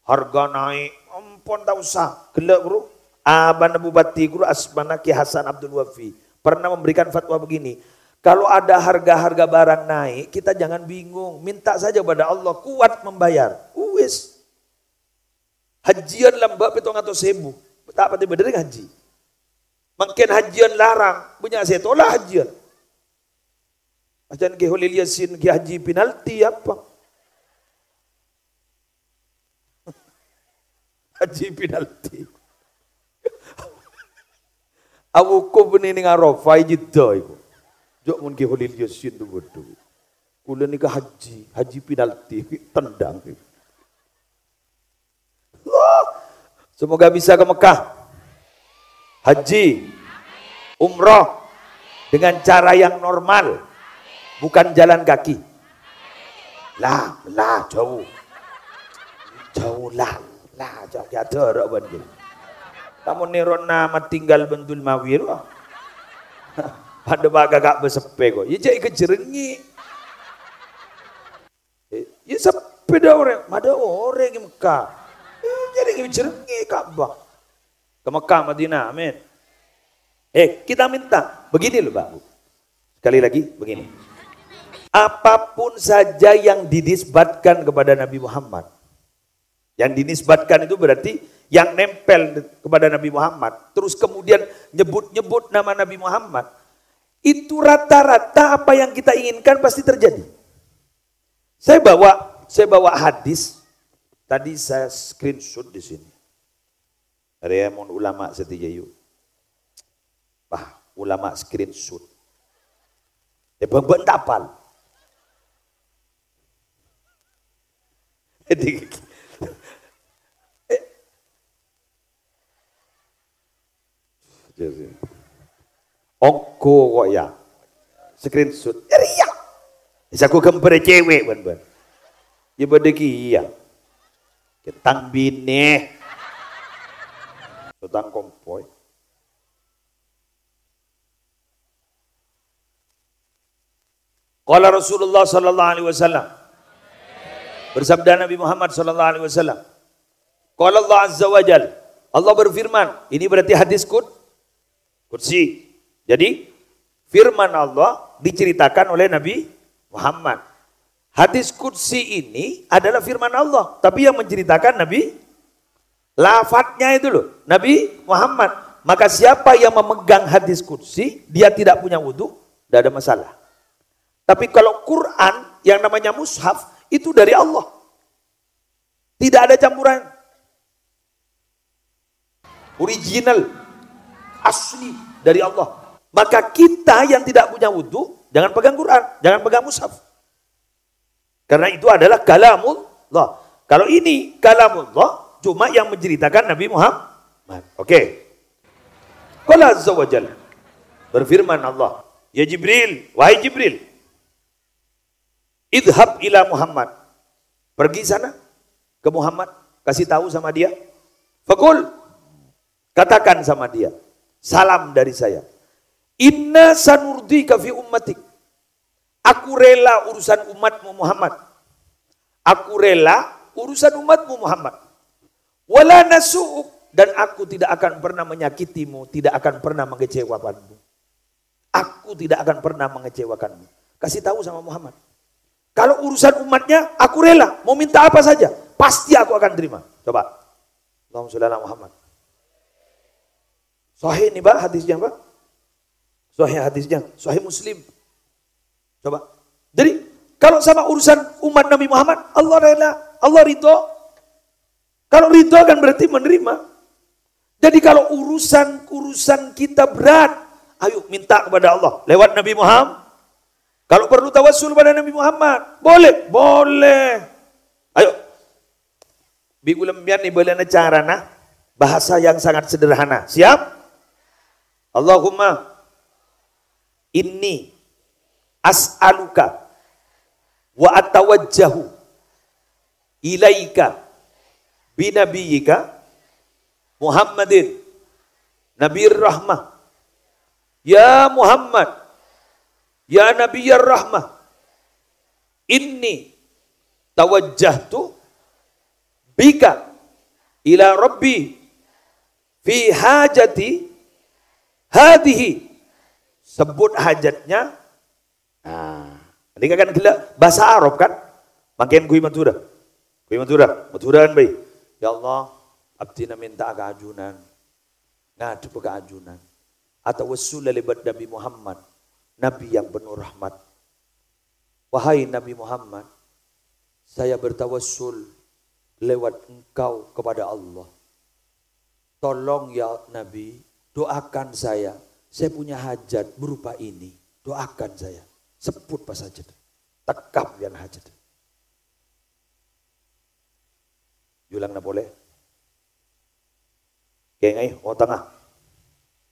Harga naik, ampon ta' osa. Ghellâ', Guru. Abana Bupati, Guru, asmana Ki Hasan Abdul Wafi, pernah memberikan fatwa begini, "Kalau ada harga-harga barang naik, kita jangan bingung. Minta saja pada Allah, kuat membayar." Uwis. Hajjiyân lambâ' pèttong atos èbu. Ta' patè bâdâ rèng hajji. Mangkèn hajjiyân larang, bânnya' sè tola' hajjiyân. Ajân Ki Kholil Yasin, Ki Haji penalti apa? Haji penalti. Awukup bânnè nèng Arafah è Jeddah iku. Jhâ' mon Ki Kholil Yasin tu, waduh. Kulâ nèka haji, haji penalti, tendang. Wah, semoga bisa ke Mekah. Haji, umroh dengan cara yang normal, bukan jalan kaki. Lah, lah, jhâu. Jhâu, lah, lah, jhâu, ya, dârâ, bân, ghi. Kamu nèro nama tinggal bân Dulmawi, roh. Padâ bâ' kakak bâseppè, kok. Ya, jhâ' èkajhârengngè. Eh, ya, seppè dâ' orèng, madâ orèng è Mekah. Eh, jhârengngè, jhârengngè Ka'bah. Ke Mekah, Madinah, amin. Eh, kita minta. Begini loh, Pak, Bu. Sekali lagi, begini. Apapun saja yang dinisbatkan kepada Nabi Muhammad, yang dinisbatkan itu berarti yang nempel kepada Nabi Muhammad, terus kemudian nyebut-nyebut nama Nabi Muhammad, itu rata-rata apa yang kita inginkan pasti terjadi. Saya bawa, saya bawa hadis, tadi saya screenshot di sini. Rèya mon ulama sadhâjâ, yu. Ah, ulama screenshot. Eh, bang, bang tapal. Jadi, eh, jadi. Ongko kok ya. Screenshot. Ya, iya. Bisa aku gambar cewek, ban, ban. Ya, pada kia. Ketang bine. Ketang kompoi. Qala Rasulullah sallallahu alaihi wasallam. Bersabda Nabi Muhammad sallallahu alaihi wasallam. Qala Allah azza wa jal. Allah berfirman. Ini berarti hadis qud-, qudsi. Jadi, firman Allah diceritakan oleh Nabi Muhammad. Hadis qudsi ini adalah firman Allah, tapi yang menceritakan Nabi, lafadznya itu loh, Nabi Muhammad. Maka siapa yang memegang hadis qudsi, dia tidak punya wudhu, tidak ada masalah. Tapi kalau Quran yang namanya mushaf, itu dari Allah. Tidak ada campuran. Original, asli dari Allah. Maka kita yang tidak punya wudhu, jangan pegang Quran, jangan pegang mushaf. Karena itu adalah kalamullah. Kalau ini kalamullah, cuma yang menceritakan Nabi Muhammad. Oke. Qala azza wa jalla. Berfirman Allah, "Ya Jibril, wahai Jibril, idhab ila Muhammad." Pergi sana ke Muhammad, kasih tahu sama dia. Faqul, katakan sama dia, "Salam dari saya. Inna sanurdika fi ummatik." Aku rela urusan umatmu Muhammad. Aku rela urusan umatmu Muhammad. Wala nasu'uk, dan aku tidak akan pernah menyakitimu, tidak akan pernah mengecewakanmu. Aku tidak akan pernah mengecewakanmu. Kasih tahu sama Muhammad. Kalau urusan umatnya, aku rela. Mau minta apa saja, pasti aku akan terima. Coba. Allahumma sholli ala Muhammad. Sahih ini, Pak, hadisnya, Pak. Sahih hadisnya. Sahih Muslim. Coba. Jadi, kalau sama urusan umat Nabi Muhammad, Allah rela, Allah ridho. Kalau ridho kan berarti menerima. Jadi kalau urusan-urusan kita berat, ayo minta kepada Allah lewat Nabi Muhammad. Kalau perlu tawassul pada Nabi Muhammad, boleh, boleh. Ayo, bi kaulâ sampèyan èbâlâna carana, bahasa yang sangat sederhana. Siap? Allahumma inni as'aluka wa atawajjahu ilaika binabiyyika Muhammadin nabiyir rahmah. Ya Muhammad, ya nabiyar rahmah, inni tawajjahtu bika ila rabbi fi hajati hadhihi. Sebut hajatnya. Nah, ini kan gella' bahasa Arab kan? Mangkèn ghuy Madhurâ. Ghuy Madhurâ, Madhurâ kan bhâi. Ya Allah, abdhina mènta'a ka ajunan. Ngadhebbhâ ka ajunan. Atawassul lèbât Nabi Muhammad, Nabi yang penuh rahmat. Wahai Nabi Muhammad, saya bertawassul lewat engkau kepada Allah. Tolong ya Nabi, doakan saya. Saya punya hajat berupa ini. Doakan saya. Sebbhut pas hajat. Tekka sampèyan hajat. Yulangna polè. Kèngèng, oh, tengah.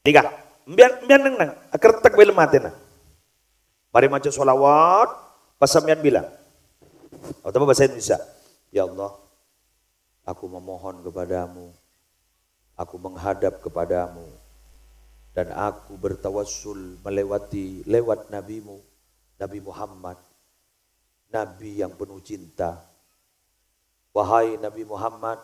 Tiga. Sampèyan, sampèyan neng-neng. Akertek bhâi matèna. Marè maca sholawat, pas sampèyan bilang. Otabâ bahasa Indonesia. Ya Allah, aku memohon kepadamu, aku menghadap kepadamu, dan aku bertawassul melewati, lewat nabimu, Nabi Muhammad, Nabi yang penuh cinta. Wahai Nabi Muhammad,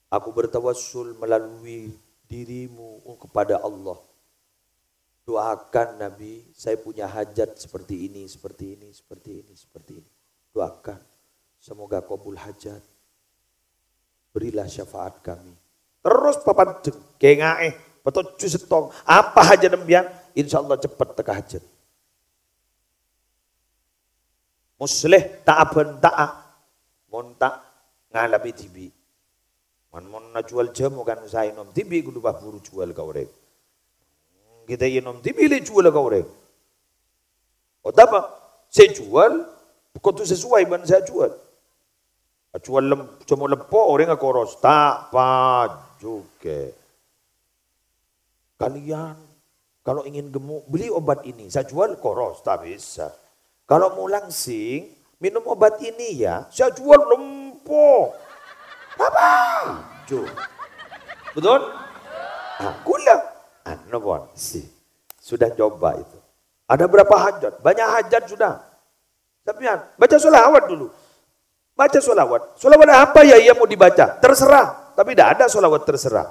aku bertawassul melalui dirimu kepada Allah. Doakan Nabi, saya punya hajat seperti ini, seperti ini, seperti ini, seperti ini. Doakan, semoga kabul hajat. Berilah syafaat kami. Terros papanḍeng, kèngèng, pètojjhu sèttong. Apa hajat sampèyan? Insya Allah ceppet tekka hajat. Musleh ta' abhânta'a, mon ta' ngalabhi dhibi'. Mon, mon ajuwâl jhâmo kan saè nom dhibi' kodhu pabhuru juwâl ka orèng. Kita inom, dibilâ juwâl ka orèng. Otabâ sè juwâl kodhu sesuai bân sè ajuwâl. Ajuwâl lem-, jhâmo lempo, orèng akoros, ta' pajhughâ. Kalian kalau ingin gemuk, beli obat ini. Sè ajuwâl koros, ta' bisa. Kalau mau langsing, minum obat ini ya. Sè ajuwâl lempo. Apa? Ju. Betul? Ah, kaulâ. Anu pon, si. Sudah coba itu. Ada berapa hajat? Banyak hajat sudah. Sampèyan, baca sholawat dulu. Baca sholawat. Sholawat apa ya yang mau dibaca? Terserah. Tapi tidak ada sholawat terserah.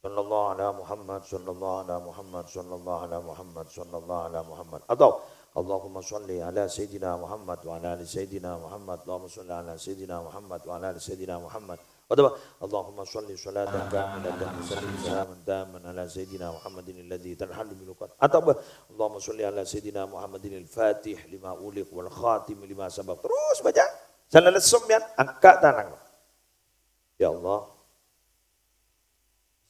Sallallahu ala Muhammad, sallallahu ala Muhammad, sallallahu ala Muhammad, sallallahu ala Muhammad. Atau, Allahumma sholli ala Sayyidina Muhammad wa ala ali Sayyidina Muhammad. Allahumma sholli ala Sayyidina Muhammad wa ala ali Sayyidina Muhammad. Atau, Allahumma sholli sholatan kamilatan wa sallim salaman tamman ala Sayyidina Muhammadin alladzi tanhallu minhu uqad. Atau, Allahumma sholli ala Sayyidina Muhammadin al-Fatih lima ughliq wal khatim lima sabaq. Terus baca. Salat sampèyan, angkat tangan. Ya Allah,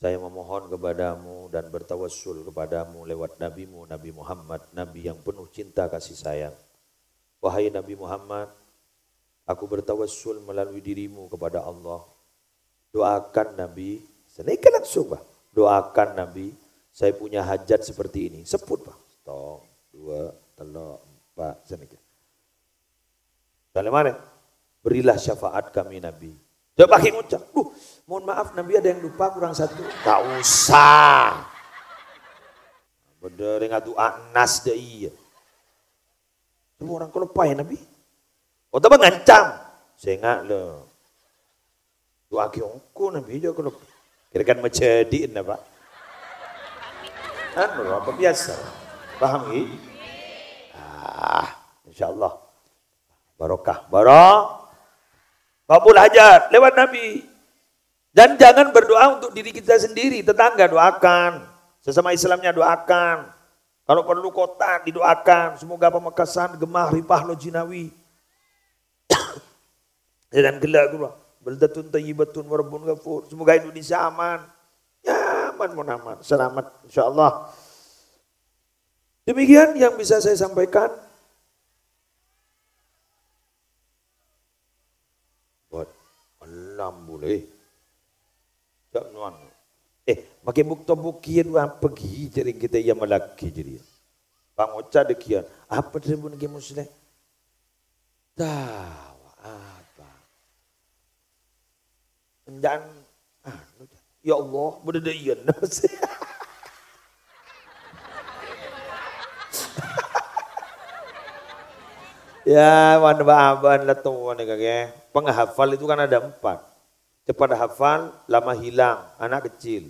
saya memohon kepadamu dan bertawassul kepadamu lewat nabimu, Nabi Muhammad, Nabi yang penuh cinta kasih sayang. Wahai Nabi Muhammad, aku bertawassul melalui dirimu kepada Allah. Doakan Nabi, sanèka langsung, Pak. Doakan Nabi, saya punya hajat seperti ini. Sebut, Pak. Sèttong, dua, tello', empa', sanèka. Kalimatnya, berilah syafaat kami Nabi. Coba pakai ngucap, duh, mohon maaf Nabi ada yang lupa kurang satu. Tak usah. Bener ngadu anas deh iya. Semua orang kelupa ya Nabi. Oh, tambah ngancam. Sengak lo. Du'aaghi engko' Nabi, jhâ' kelep. Kira kan majâdhi'na, Pak. Anu, apa biasa? Paham, ngghi? Ah, insyaallah. Barokah. Baro-, kabul hajat lewat Nabi. Dan jangan berdoa untuk diri kita sendiri. Tetangga doakan. Sesama Islamnya doakan. Kalau perlu kota didoakan. Semoga Pamekasan, Gemah, Ripah, Lojinawi. Ya kan, ghellâ' ghulâ. Baldatun thayyibatun wa rabbun ghafur. Semoga Indonesia aman. Ya, aman, mon aman. Selamat, insyaallah. Demikian yang bisa saya sampaikan. Buat malam boleh. Cak nuan. Eh, makkè bukto bukiya dua apa ghi, jârèng kita iya malaghi jârèya. Pangoca' dâgghiyân. Apa dhâbuna Kè Musleh? Tawa apa? Endan, anu, ya Allah, bâdâ dâ' iyâ. Ya, wan ba'abân la towa nèka, Kè. Penghafal itu kan ada empat. Cepat hafal, lama hilang, anak kecil.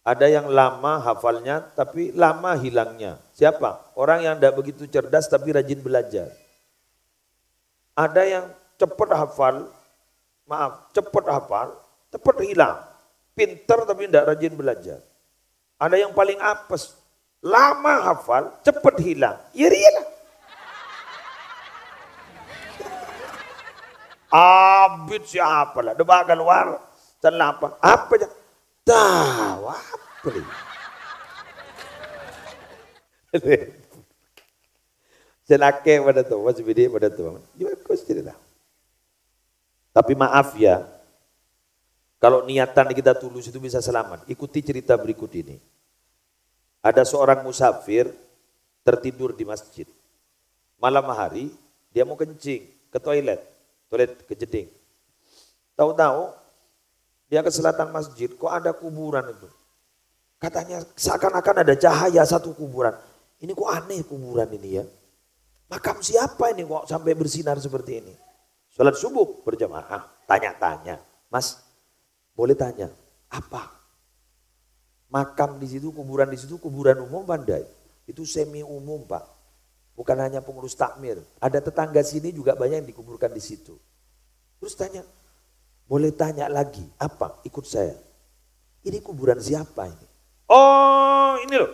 Ada yang lama hafalnya, tapi lama hilangnya. Siapa? Orang yang tidak begitu cerdas, tapi rajin belajar. Ada yang cepat hafal, maaf, cepat hafal, cepat hilang. Pinter, tapi tidak rajin belajar. Ada yang paling apes, lama hafal, cepat hilang. Ya, riyalah. Abit siapa lah? Coba keluar. Kenapa? Apa ya? Tahu apa lagi? Sè lakè padâ towa, sè bidhi' padâ towa. Ya, bagus cerita. Tapi maaf ya, kalau niatan kita tulus itu bisa selamat. Ikuti cerita berikut ini. Ada seorang musafir tertidur di masjid. Malam hari, dia mau kencing, ke toilet. Toilet ke jeding. Tahu-tahu, dia ke selatan masjid, kok ada kuburan itu. Katanya seakan-akan ada cahaya satu kuburan. Ini kok aneh kuburan ini ya. Makam siapa ini kok sampai bersinar seperti ini? Salat subuh berjamaah, tanya-tanya. Mas, boleh tanya, apa? Makam di situ, kuburan di situ, kuburan umum apa enggak? Itu semi umum, Pak. Bukan hanya pengurus takmir. Ada tetangga sini juga banyak yang dikuburkan di situ. Terus tanya, boleh tanya lagi, apa? Ikut saya. Ini kuburan siapa ini? Oh, ini loh.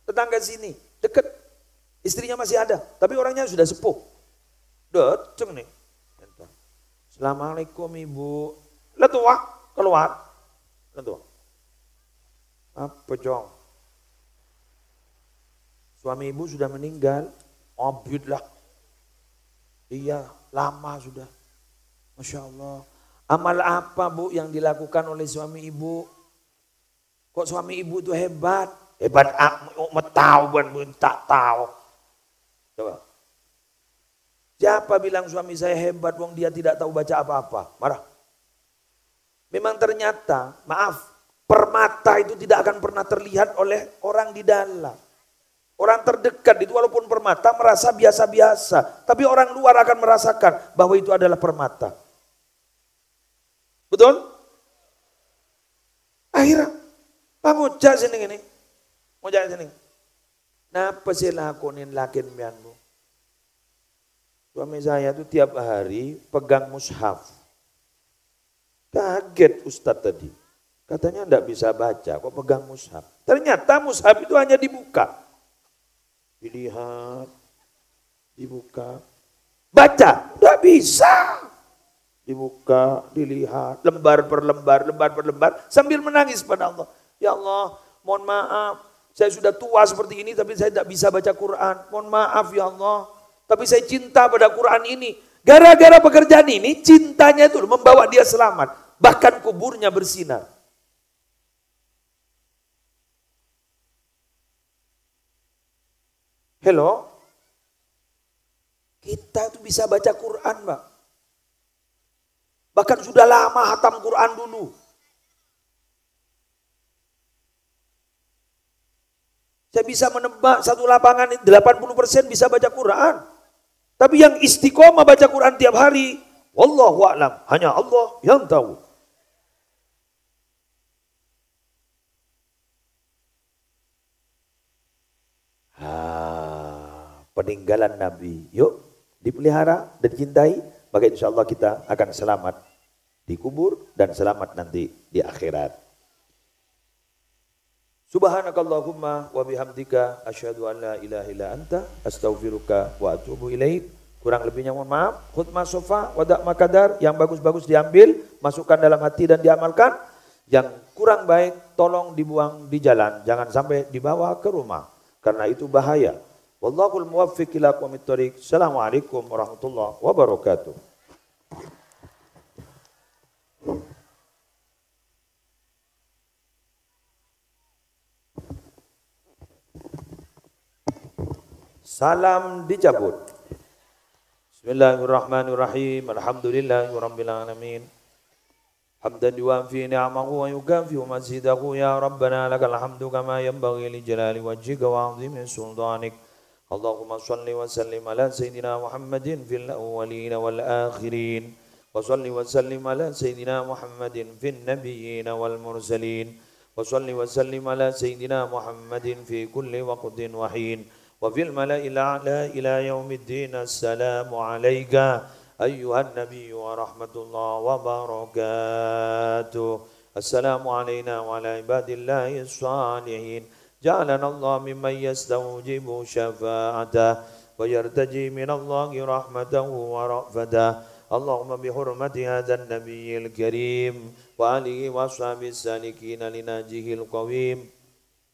Tetangga sini, dekat. Istrinya masih ada, tapi orangnya sudah sepuh. Datang nih. Assalamualaikum, Ibu. Lah tua, keluar. Lah tua. Apa, Cong? Suami ibu sudah meninggal? Abit lah. Iya, lama sudah. Masya Allah. Amal apa, Bu, yang dilakukan oleh suami ibu? Kok suami ibu itu hebat? Hebat a-, me-, tahu, bukan, bukan tak tahu. Coba. Siapa bilang suami saya hebat, wong dia tidak tahu baca apa-apa? Marah. Memang ternyata, maaf, permata itu tidak akan pernah terlihat oleh orang di dalam. Orang terdekat itu walaupun permata merasa biasa-biasa, tapi orang luar akan merasakan bahwa itu adalah permata. Betul? Akhirnya, pangoca' sini ini. Ngoca' sini. Napa sè lakonè lakèn mèyan, Bu? Suami saya tuh tiap hari pegang mushaf. Kaget Ustadz tadi. Katanya ndak bisa baca, kok pegang mushaf. Ternyata mushaf itu hanya dibuka. Dilihat, dibuka. Baca, ndak bisa. Dibuka, dilihat, lembar per lembar, lembar per lembar, sambil menangis pada Allah. "Ya Allah, mohon maaf, saya sudah tua seperti ini, tapi saya tidak bisa baca Quran. Mohon maaf, ya Allah. Tapi saya cinta pada Quran ini." Gara-gara pekerjaan ini, cintanya itu membawa dia selamat. Bahkan kuburnya bersinar. Hello? Kita tuh bisa baca Quran, Pak. Bahkan sudah lama hatam Quran dulu. Saya bisa menebak satu lapangan ini delapan puluh persen bisa baca Quran. Tapi yang istiqomah baca Quran tiap hari, wallahu a'lam, hanya Allah yang tahu. Ah, peninggalan Nabi. Yuk, dipelihara dan dicintai, maka insya Allah kita akan selamat di kubur dan selamat nanti di akhirat. Subhanakallahumma wa bihamdika, asyhadu an la ilaha illa anta, astaghfiruka wa atubu ilaik. Kurang lebihnya mohon maaf. Khutbah sofa, wada' makadar, yang bagus-bagus diambil, masukkan dalam hati dan diamalkan. Yang kurang baik, tolong dibuang di jalan, jangan sampai dibawa ke rumah, karena itu bahaya. Wallahul muwaffiq ila aqwamit thoriq. Assalamualaikum warahmatullahi wabarakatuh. Salam dicabut. Bismillahirrahmanirrahim. Alhamdulillahirabbil alamin. Hamdan yuwafi ni'amahu wa yukafi'u mazidahu. Ya Rabbana lakal hamdu kama yanbaghi li jalali wajhika wa 'azimi sultanik. Allahumma shalli wa sallim ala sayyidina Muhammadin fil awwalina wal akhirin. Wa shalli wa sallim ala sayyidina Muhammadin fin nabiyyina wal mursalin. Wa shalli wa sallim ala sayyidina Muhammadin fi kulli waqtin wa hin. Wa fil mala'il a'la ila yaumiddin. Assalamu alaika ayyuhan nabiyyu wa rahmatullahi wa barakatuh. Assalamu alaina wa ala ibadillahis salihin. Ja'alanallahu mimman yastaujibu syafa'atah wa yartaji minallahi rahmatahu wa ra'fatah. Allahumma bihurmati hadzan nabiyyil karim wa alihi wa ashabis salikina linajihil qawim.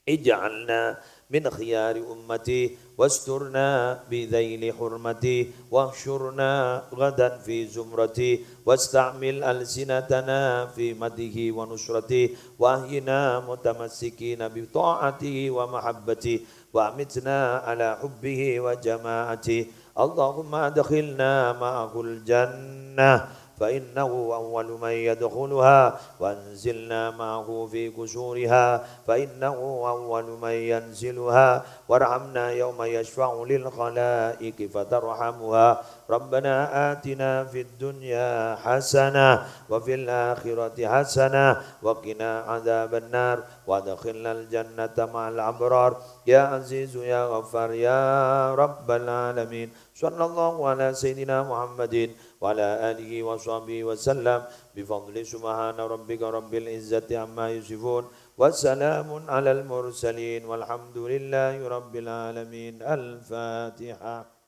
Ij'alna min khiyari ummati, wasturna bidzaili hurmati, wahsyurna ghadan fi zumrati, wasta'mil alsinatana fi madhihi wa nusrati, wahyina mutamassikina bi ta'atihi wa mahabbati, wa amitna ala hubbihi wa jama'ati. Allahumma adkhilna ma'ahul jannah, fa innahu awwalu man yadkhuluha, wa anzilna ma'ahu fi qusuriha, fa innahu awwalu man yanziluha, warhamna yawma yashfa'u lil khalaiqi fatarhamuha. Rabbana atina fid dunya hasanah, wa fil akhirati hasanah, wa qina adzabannar, wa adkhilnal jannata ma'al abrar. Ya Azizu ya Ghaffar ya Rabbal alamin. Sallallahu ala sayyidina Muhammadin wa ala alihi wa sahbihi wa sallam. Bi fadli subhana rabbika rabbil izzati amma yasifun. Wa salamun alal mursalin. Walhamdulillahi rabbil alamin. Al-Fatihah.